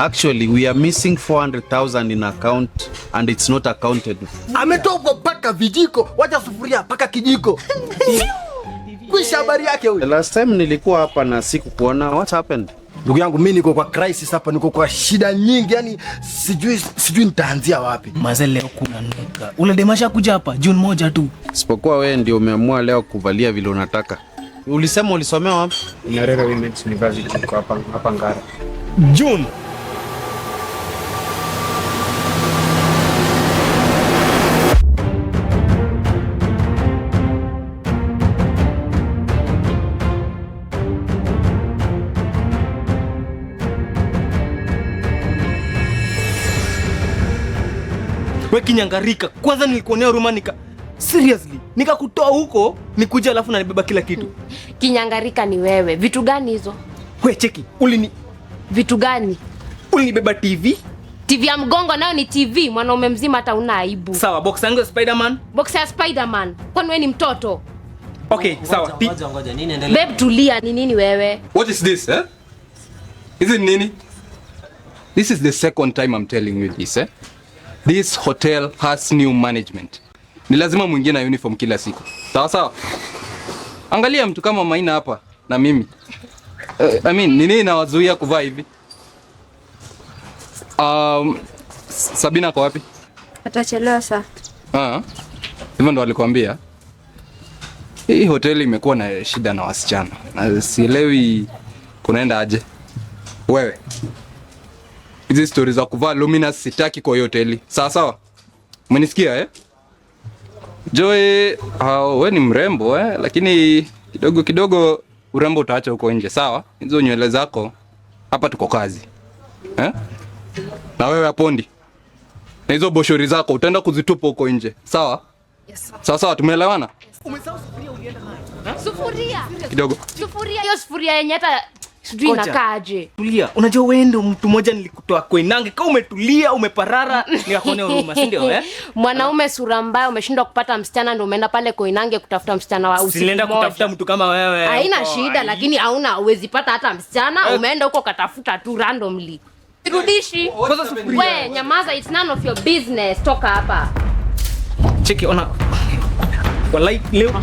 Actually, we are missing 400,000 in account and it's not accounted. Ametoka paka vijiko, wacha sufuria paka kijiko. Kwisha habari yake The huyu. last time nilikuwa hapa na sikukuona. What happened? Ndugu yangu, mimi niko kwa crisis hapa, niko kwa shida nyingi, yani sijui nitaanzia wapi. Maze, leo kuna nuka. Ule dem ashakuja hapa June moja tu. Isipokuwa wewe ndio umeamua leo kuvalia vile unataka. Ulisema ulisomea wapi? Nyerere Women's University iko hapa hapa Ngara. June. We kinyangarika, kwanza nilikuonea huruma, nika seriously nikakutoa huko nikuja, alafu nanibeba kila kitu. Kinyangarika ni wewe. Vitu gani hizo? We cheki, ulini Vitu gani? Ulinibeba TV. TV ya mgongo nayo ni TV. Mwanaume mzima hata una aibu. Sawa, box yangu ya Spiderman. Box ya Spiderman. Kwani wewe ni mtoto? Okay, sawa. Ngoja ngoja, nini endelea? Babe tulia, ni nini wewe? What is this, eh? Is it nini? This is the second time I'm telling you this, eh? This hotel has new management. Ni lazima mwingie na uniform kila siku. Sawa sawa? Angalia mtu kama Maina hapa na mimi. I mean, ni nini inawazuia kuvaa hivi? Sabina kwa wapi? Atachelewa saa. Ah. Hivyo ndo alikwambia. Hii hoteli imekuwa na shida na wasichana. Na sielewi kunaenda aje. Wewe. Hizi stori za kuvaa luminous sitaki kwa hii hoteli. Sawa sawa? Umenisikia, eh? Joy, we ni mrembo, eh, lakini kidogo kidogo urembo utaacha huko nje, sawa? Hizo nywele zako hapa tuko kazi. Eh? Na wewe Apondi. Na hizo boshori zako utaenda kuzitupa huko nje, sawa? Yes, sir. Sawa sawa, tumeelewana? Sufuria. Kidogo. Sufuria. Hiyo sufuria yenye hata sijui Kocha. inakaaje. Tulia. Unajua wewe ndio mtu mmoja nilikutoa Koinange, kama umetulia, umeparara, nikakuonea huruma, si ndio, eh? Mwanaume sura mbaya, umeshindwa kupata msichana ndio umeenda pale Koinange kutafuta msichana wa usiku Silienda moja. kutafuta mtu kama wewe. Haina huko. shida, Ai. lakini hauna, uwezi pata hata msichana, umeenda huko katafuta tu randomly. Rudishi. Kwanza sufuria. We, nyamaza, it's none of your business. Toka hapa. Cheki, ona. Walai leo.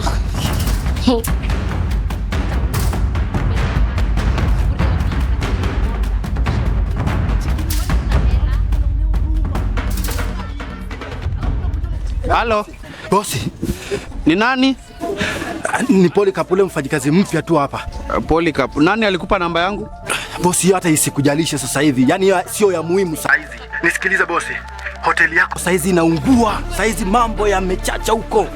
Halo, Bosi, ni nani? Ni Polycarp ule mfanyikazi mpya tu hapa. Polycarp. Nani alikupa namba yangu? Bosi, hiyo hata isikujalishe sasa hivi, yaani hiyo sio ya muhimu sasa hizi. Nisikilize bosi, hoteli yako sasa hizi inaungua, sasa hizi mambo yamechacha huko.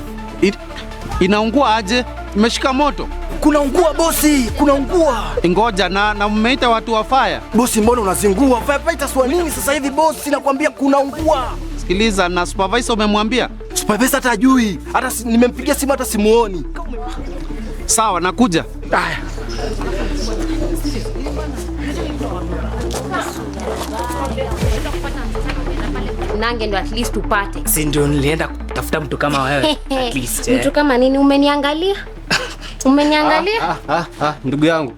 Inaungua aje? Imeshika moto? Kunaungua bosi, kunaungua. Ngoja, na mmeita watu wa fire? Bosi, mbona unazingua? Firefighters wa nini sasa hivi bosi? Nakwambia kunaungua. Sikiliza, na supervisor umemwambia? Supervisor hata hajui, hata nimempigia simu hata simuoni. Sawa, nakuja. Haya. Nange ndio at least upate. Si ndio nilienda kutafuta mtu kama wewe at least. Eh. Mtu kama nini umeniangalia? Umeniangalia? Ah, ah, ndugu yangu.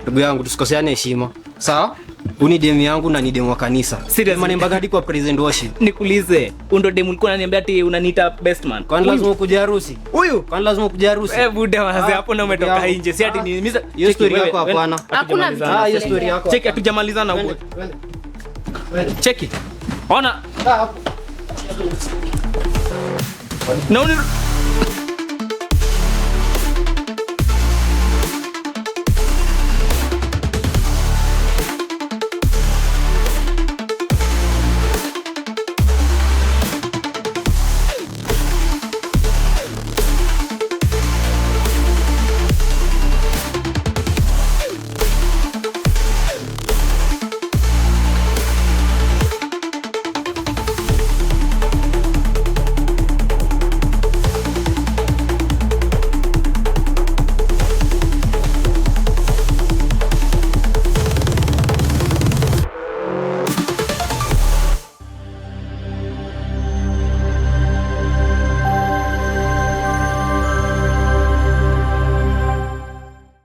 Ndugu yangu, tusikoseane heshima. Sawa? Huu ni demu yangu na ni demu wa kanisa. Seriously? Manembaga hadi kwa present worship. Nikuulize, huyu ndo demu ulikuwa unaniambia ati unaniita best man? Kwani lazima ukuje harusi? Huyu? Kwani lazima ukuje harusi? Eh, buda wazee, hapo na umetoka ndugu yangu. nje. Si ati ni mimi. Hiyo story yako hapana. Hakuna vitu. Ah, hiyo story yako. Cheki, hatujamalizana huko. Cheki. Ona. Na uni